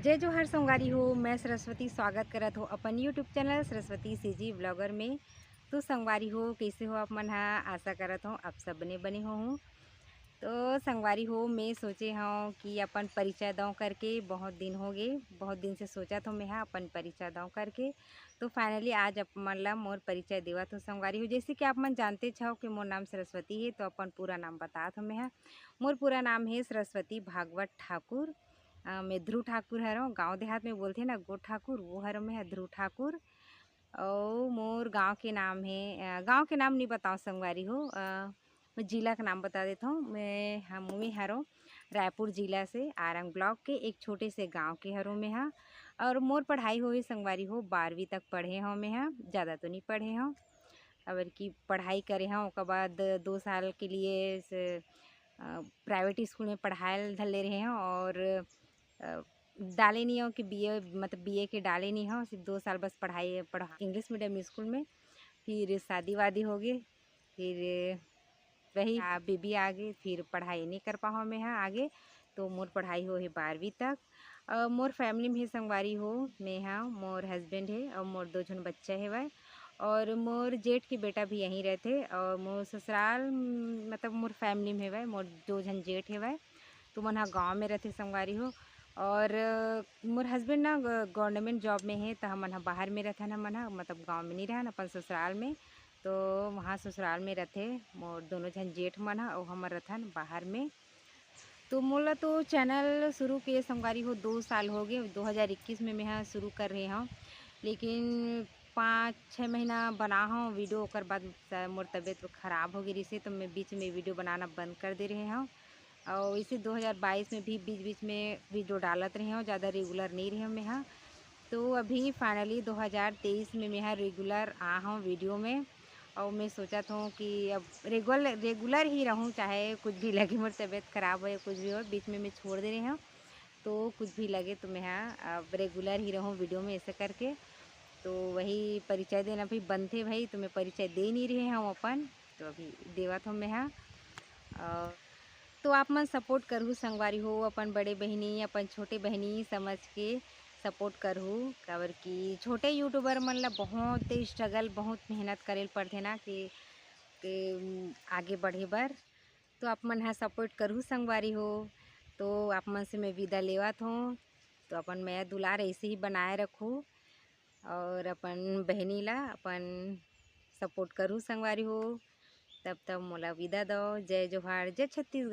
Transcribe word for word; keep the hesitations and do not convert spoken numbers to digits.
जय जोहार संगवारी हो, मैं सरस्वती स्वागत करत हो अपन YouTube channel Saraswati CG blogger में। तो संगवारी हो, कैसे हो आप मन हा? आशा करत हो आप सब बने बने होहू। तो संगवारी हो, मैं सोचे हूँ कि अपन परिचय दौं करके, बहुत दिन हो गए, बहुत दिन से सोचा थो मैं हा अपन परिचय दौं करके। तो finally आज आप मन ला मोर परिचय देवत हो संगवारी हो। जैसे कि आप मन जानते छव कि मोर नाम सरस्वती है, तो अपन पूरा नाम बतात हो मैं हा। मोर पूरा नाम है सरस्वती भागवत ठाकुर। अ, मैं ध्रुव ठाकुर हरव, गांव देहात में बोलथे ना गो ठाकुर, वो हरव मैं हा ध्रुव ठाकुर। अउ मोर गांव के नाम है, अ, गांव के नाम नहीं बताओ संगवारी हो, अ, मैं जिला के नाम बता देता हूँ। मैं हम मैं हरव रायपुर जिला से आरंग ब्लॉक के एक छोटे से गांव के हरव मैं हा। और मोर पढ़ाई होही संगवारी हो, बारहवीं तक पढ़े हव मैं हा, ज़्यादा तो नहीं पढ़े हव। अबर की पढ़ाई करे हव, ओकर बाद दो साल के लिए से, अ, प्राइवेट स्कूल में पढ़ाए ल धर ले रहे हव और, अ, डाले नहीं हव कि बीए, मतलब बीए के डाले नहीं हव, सिर्फ दो साल बस पढ़ाई, पढ़ा इंग्लिश मीडियम स्कूल में। फिर शादी वादी हो गए, फिर वही आ, बेबी आ गए, फिर पढ़ाई नहीं कर पाहव मैं हा आगे। तो मोर पढ़ाई होहे बारहवीं तक। अ, मोर फैमिली में हे संगवारी हो, मैं हा, मोर हस्बैंड है और मोर दो झन बच्चा हेवय। और मोर जेठ के बेटा भी यहीं रहथे और मोर ससुराल, म, मतलब मोर फैमिली में हेवय, मोर दो झन जेठ हेवय। तो मन हा गाँव में रहथे संगवारी हो। और अ, मोर हस्बैंड ना ग-, गवर्नमेंट जॉब में है, तो हमन हा बाहर में रहथन, हमन हा मतलब गाँव में नहीं रहन, अपन ससुराल में। तो वहाँ ससुराल में रहथे मोर दोनों झन जेठ मन हा, अउ हमर रथन बाहर में। तो मोला तो चैनल शुरू के संगवारी हो दो साल हो गए, दो हज़ार इक्कीस में मैं हा शुरू कर रहे हव, लेकिन पाँच छः महीना बना हव वीडियो, ओकर बाद स-, मोर तबीयत खराब हो गई रहिसे, तो मैं बीच में वीडियो बनाना बंद कर दे रहे हव। और इसे दो हज़ार बाईस में भी बीच बीच में वीडियो डालत रहे हव, ज़्यादा रेगुलर नहीं रहे हव मैं हा। तो अभी फाइनली दो हज़ार तेईस में मैं हा रेगुलर आ हव वीडियो में। और मैं सोचत हव कि अब रेगुलर रेगुलर ही रहूँ, चाहे कुछ भी लगे, मोर तबीयत खराब हो या कुछ भी हो, बीच में मैं छोड़ दे रहे हव। तो कुछ भी लगे तो मैं हा अब रेगुलर ही रहूँ वीडियो में, ऐसे करके। तो वही परिचय देना भी बनथे भाई, तो मैं परिचय दे नहीं रहे हव अपन, तो अभी देवत हव मैं हा। और तो आप मन सपोर्ट करहू संगवारी हो, अपन बड़े बहिनी, अपन छोटे बहिनी समझ के सपोर्ट करहू, काबर कि छोटे यूट्यूबर मन ला बहुत स्ट्रगल, बहुत मेहनत करे ल पड़थे ना कि, कि आगे बढ़े बर। तो आप मन हा सपोर्ट करहू संगवारी हो। तो आप मन से मैं विदा लेवत हव। तो अपन मया दुलार ऐसे ही बनाए रखहू और अपन बहिनी ला अपन सपोर्ट करहू संगवारी हो। तब तब मोला विदा दो। जय जोहार, जय छत्तीसगढ़।